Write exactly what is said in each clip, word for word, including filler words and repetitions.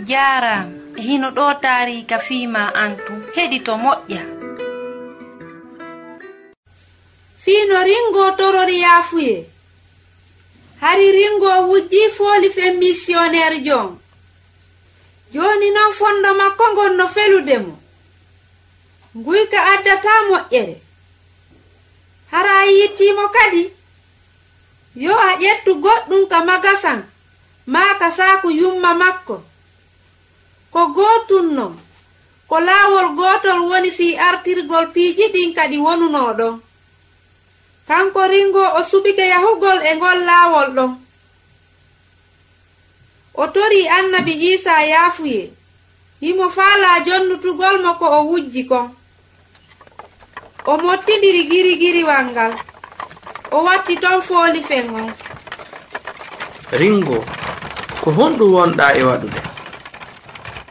Jaaraama, e hino ɗoo taariika fii maa an tun. Heɗito moƴƴa. Fii no Ringo torori yaafuyee. Hari Ringo wujjii fooli fen misiyonneerjo on. Jooni non fondo makko ngon no felude mo. Nguyka addataa moƴƴere. Hara a yiitii mo kadi? Yo a ƴettu goɗɗun ka magasan maa ka saaku yumma makko. Ko gootun non, ko laawol gootol woni fii artirgol piiji ɗin ka ɗi wonunoo ɗon. Kanko Ringo o suɓike yahugol e ngol laawol ɗon. O torii Annabi Iisaa yaafuyee, himo faalaa jonnitugol mo ko o wujji kon. O mottindiri girigiriwal ngal. O watti ton fooli fen on. Ringo, ko honɗun wonɗaa e waɗude?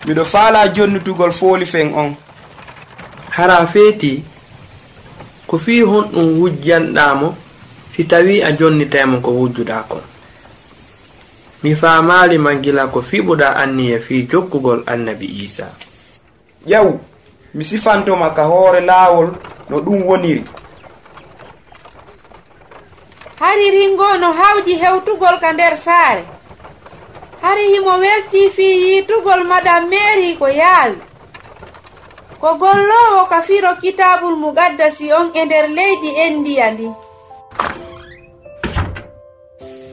Miɗo faalaa jonnitugol fooli fen on. Hara a feetii, ko fii honɗun wujjanɗaa mo si tawii a jonnitay mo ko wujjuɗaa kon? Mi faamaali ma gila ko fiɓuɗaa anniya fii jokkugol Annabi Iisaa. Ƴeew, mi sifanto ma ka hoore laawol no ɗun woniri. Hari Ringo no hawji hewtugol ka nder saare. Hari himo weltii fii yiitugol Madam Meeri ko yaawi. Ko golloowo ka firo Kitaabul Muqaddasi on e nder leydi Endiya ndin.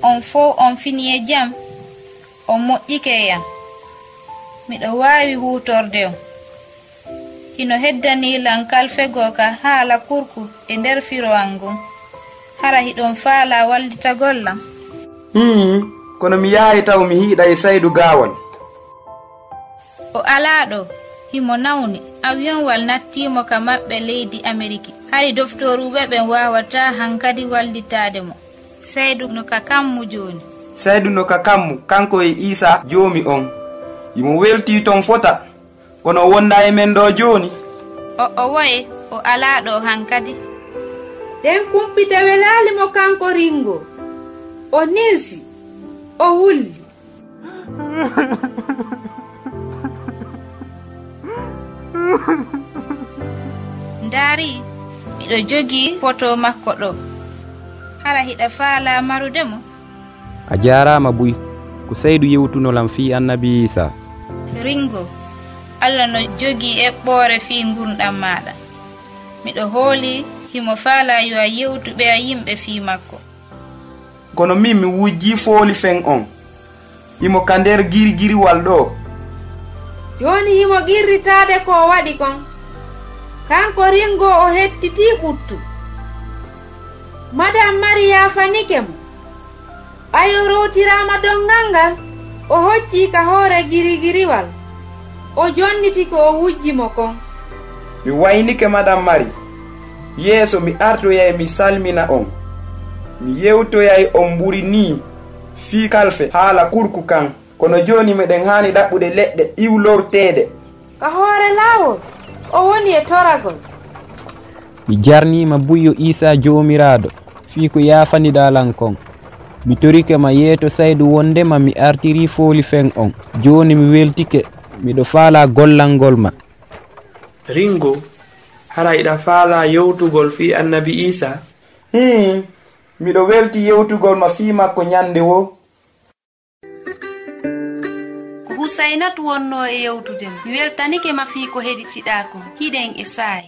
On fow on finii e jam, on moƴƴike e an. Miɗo waawi huutorde on. Hino heddanii lan kalfegol ka haala kurku e nder firo an ngun. Hara hiɗon faalaa wallitagol lan? Hii, kono mi yahay taw mi hiiɗay Saydu gaawal. O alaa ɗoo, himo nawni. Awiyonwal nattii mo ka maɓɓe leydi Ameriki. Hari doftooruuɓe ɓen waawataa hankadi wallitaade mo. Saydu no ka kammu jooni. Saydu no ka kammu, kanko e Iisaa Joomi on. Himo weltii ton fota, kono o wondaa e men ɗoo jooni. O, o woye, o alaa ɗoo hankadi. Ɗen kumpite welaali mo kanko Ringo. O ninsi, o wulli. Ndaari, miɗo jogii foto makko ɗoo. Hara hiɗa faalaa marude mo? A jaaraama buy. Ko Saydu yewtuno lan fii Annabi Iisaa. Ringo, Alla no jogii eɓɓoore fii ngurndan maaɗa. Miɗo hoolii himo faalaa yo a yewtu ɓeya yimɓe fii makko. Kono min mi wujjii fooli fen on. Himo ka nder girgiriwal ɗoo. Jooni himo qirritaade ko o waɗi kon. Kanko Ringo o hettitii ɓuttu. Madam Mari yaafanike mo. Ɓay o rowtiraama donngal ngal, o hoccii ka hoore girigiriwal. O jonniti ko o wujji mo kon. Mi waynike, Madam Mari. Yeeso mi artoyay mi salmina on. Mi yewtoyay on mburi nii fii kalfe haala kurku kan. Kono jooni miɗen haani ɗaɓɓude leɗɗe iwlorteeɗe. Ka hoore laawol, o woni e toragol. Mi jarnii ma buy yo Iisaa Joomiraaɗo, fii ko yaafaniɗaa lan kon. Mi torike ma yeeto Saydu wonndema mi artirii fooli fen on. Jooni mi weltike, miɗo faalaa gollangol ma. Ringo, hara hiɗa faalaa yewtugol fii Annabi Iisaa? Hii, miɗo weltii yewtugol ma fii makko ɲannde woo. Ko Husaynatu wonnoo e yewtude mo. Mi weltanike ma fii ko heɗitiɗaa kon. Hiɗen e saa'i.